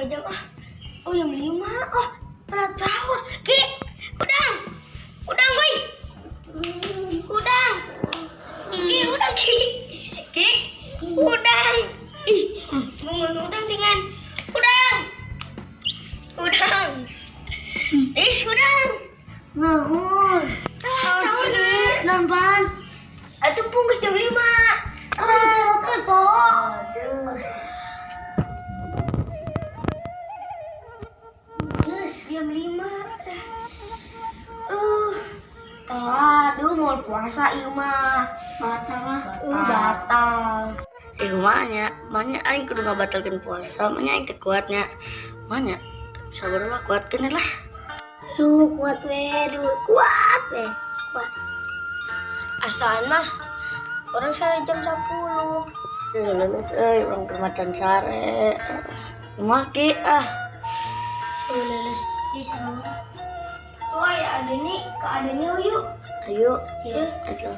Jam ah. Oh, jam 5. Oh, telat sahur. Ki, udang. Udang, woi. Udang. Ki, udang, Ki. Ki, udang. Ih, mau udang dengan udang. Udang. Ih, udang. Naon? Ah, sahur. Nampan. Atuh pungkus jam 5. Ah, telat euy, Po. Aduh. Terus jam 5. Aduh, mau puasa ieu mah. Batal lah. Batal. Eh, kumaha nya? Manya aing kudu ngabatalkeun puasa, manya aing teu kuat nya. Manya sabar lah, kuatkeun lah. Aduh, kuat we, aduh, kuat we. Kuat. Asaan mah urang sare jam 10. Lulus euy, urang keur macan sare. Kumaha, Ki? Ah. Tuh lulus di sana. Tuh aya Adeni, ke Adeni yuk. Ayo, Iya. Ayo.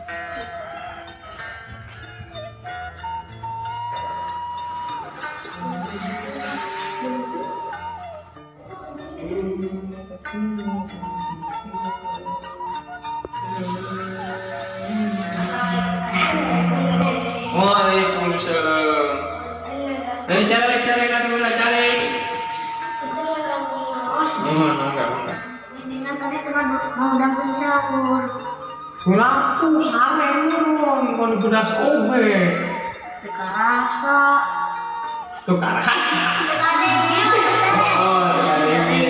Waalaikumsalam. Eh, calik, calik, atuh lah, calik. Enggak, enggak. Bimbingan tadi teman mau udang pun sahur. Pulang tuh sare ngomong kon bedas oge. Teu karasa. Tuh karasa. Oh, ini.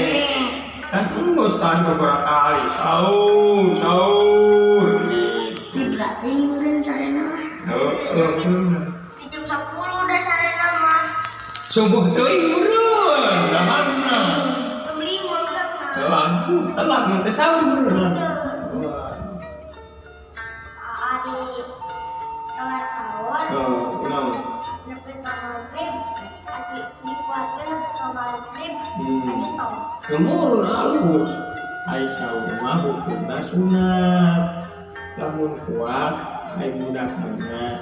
Kan tunggu tahan beberapa kali. Sahur, sahur. Gitu. Berarti meureun sarena mah. Oh, oh, bener. Di jam 10 udah sarena mah. Subuh teuing meureun, mana? Jam 5 udah mah. Oh, ampun, telat mun teh sahur meureun. Wah. Ari telat sahur. Oh, kenapa? Nepi ka maghrib, ati dikuatkeun nepi ka maghrib. Adi tong. Gemur halus. Ai sahur mah hukumna sunat. Lamun kuat, ai budak mah.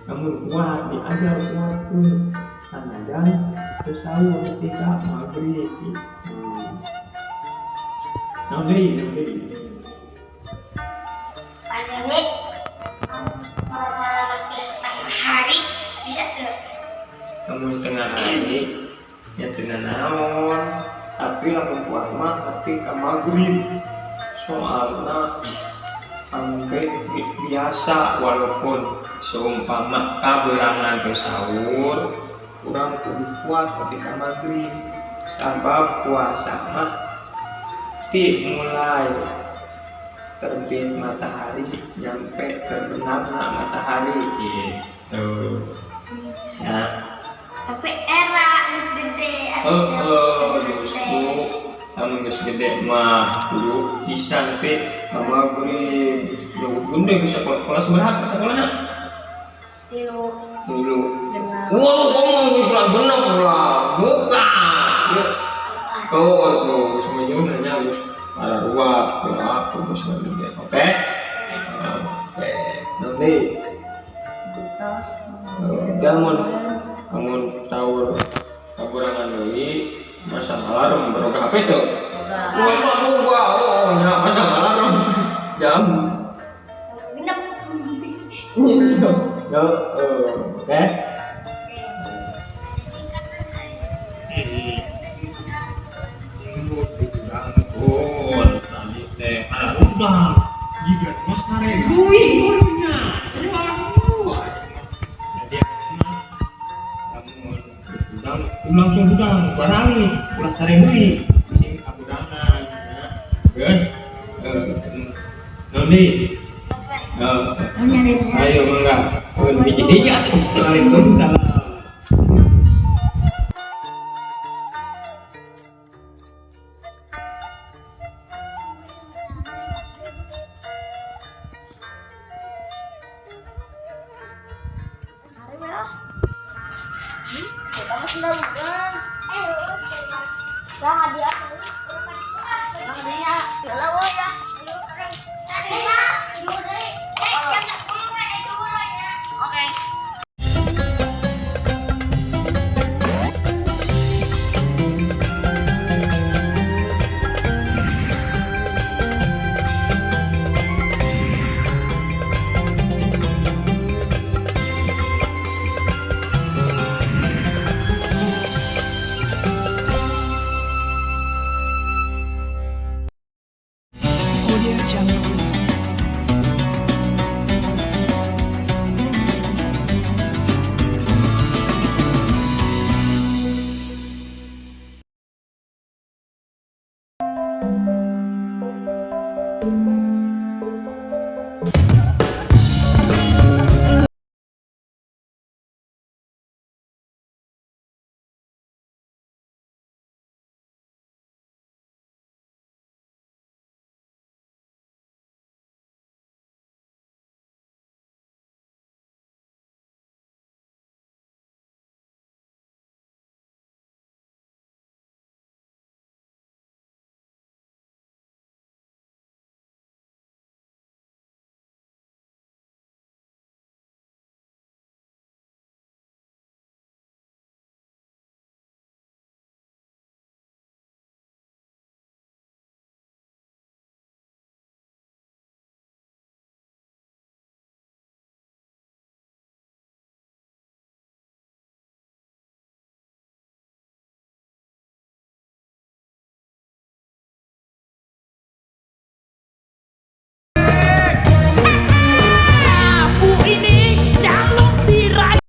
Lamun kuat diajar kuat tuh. Sanajan teu sahur ketika maghrib gitu. Naon deui, naon deui? Pandemi puasa nepi setengah hari bisa tuh. Lamun setengah hari ya teu naon. Tapi lamun kuat mah nepi ka maghrib. Soalna angke biasa walaupun seumpama kaberangan teu sahur, urang kudu puas ketika maghrib. Sabab puasa mah ti mulai terbit matahari nyampe terbenamna matahari gitu. Ya. Tapi era geus gede. Oh, oh, justru lamun geus gede mah kudu bisa nepi ka maghrib. Nu gede geus sekolah kelas berapa sekolahna? 3. 3. 6. Wow, kamu geus kelas 6 lah. Bukan. Yuk. Oh, tuh geus menyun nya geus pararuat ya aku geus gede. Oke? Oke. Nanti. Lamun lamun sahur kaburangan deui masang alarm baroga HP tuh. Wah, mah boga. Oh, nya masang alarm jam. 6. Ya, oke. Oh, tadi teh ah udah. Jika mah sare deui meureunnya. Jadi mah lamun hudang langsung hudang barang ulah sare deui sing kaburangan ya. Geus. Eh, naon deui? Eh, ayo mangga. Hiji-hiji atuh. Waalaikumsalam. Hari merah. Kita mah sendal udang. Eh, bang hadiah. Bang hadiah. Yalah, woy ya.